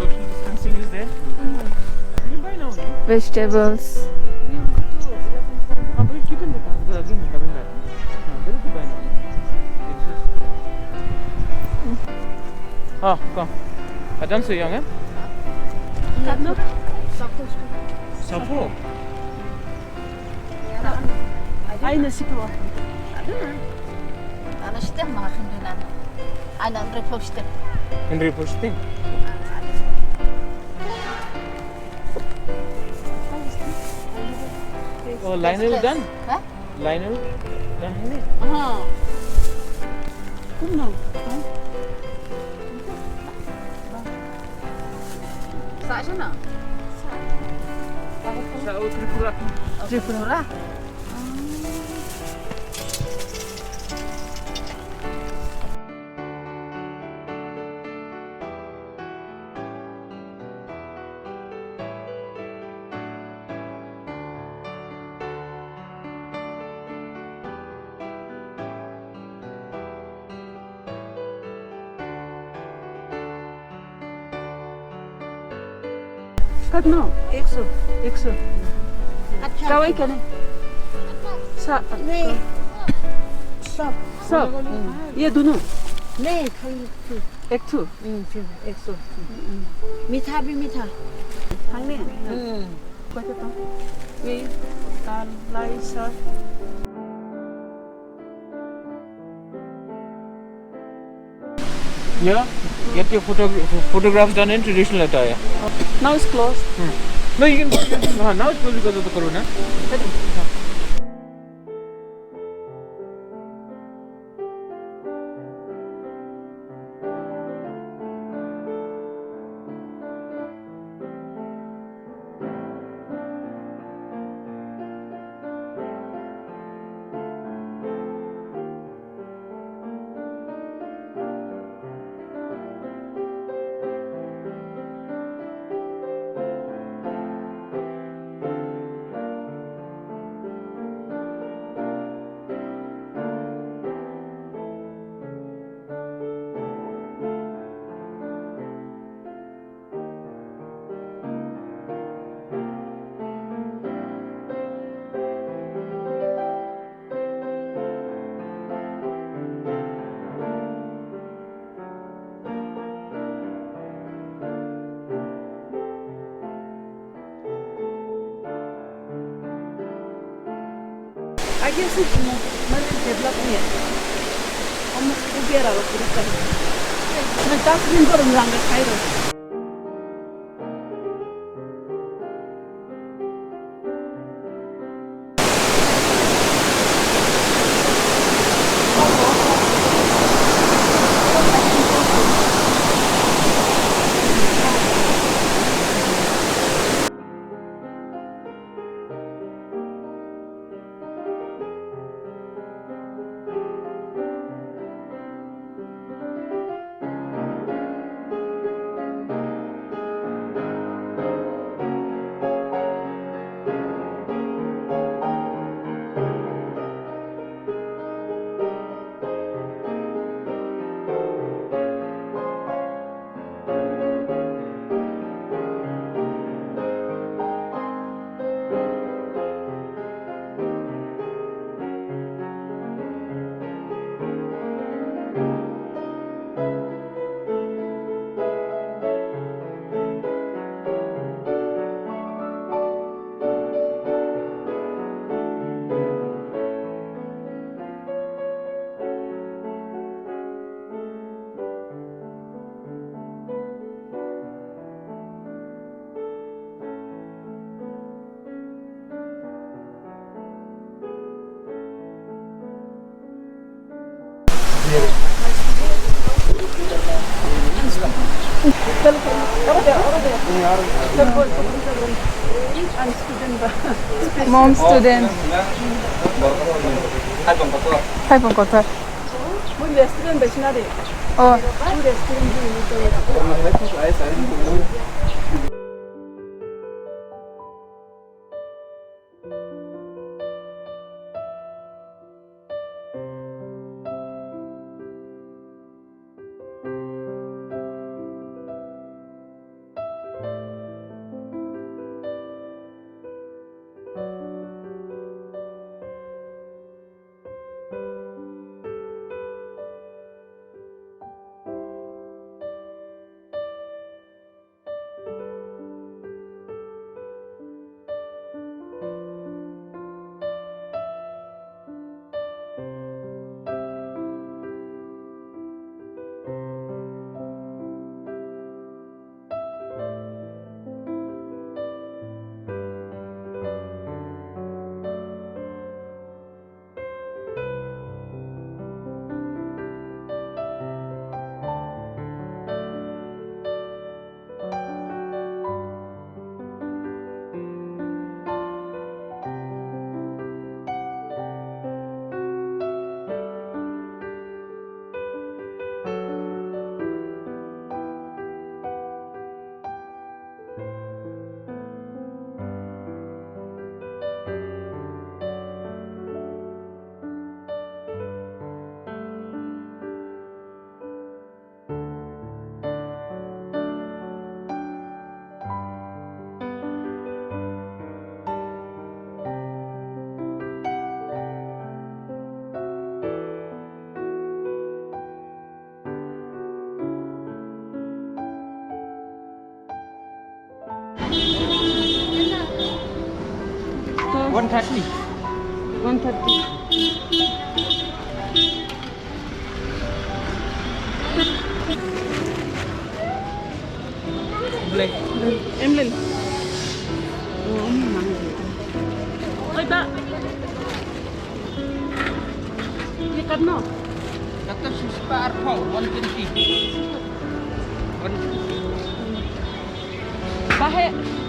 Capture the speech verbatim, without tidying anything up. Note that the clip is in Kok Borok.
Social distancing is there. Vegetables. Ah, come. Adam suyang, eh? Sapo. Aina sitwa. Ana sitwa ma khindina. Aina andre postem. Andre postem. Oh, liner done? Ha? Liner done hini? Ha. Kumno? Ha? Sa siya na? Sa, oh, Tripura. Oh, Tripura. Tripura? Katno? Ekso. Ekso. Acha. Kawai kane? Sa. Nahi. Sab. Sab. Hmm. Ye dunu? Nahi, khali thu. Ek thu? Hmm, thu. Ekso. Hmm. Mitha bhi mitha. Hangne? Hmm. Koi ta? Ye dal, lai, sab. Yeah, get your photo photograph done in traditional attire. Now it's closed. Hmm. No, you can, you can, uh, now it's closed because of the corona. Agia sih cuma mana develop ni ya. Kamu tu biar aku cerita. Nah, tas ni baru melanggar saya. Mom student ba. Hai pong kotor. Mui restaurant bai sina de. Oh. Mui restaurant bai sina de. One thirty. One thirty. Blai. Emlel. Oh, mang. Oi, ba. Ini karno? Kata suspa arpho, one twenty. One twenty. Bahe.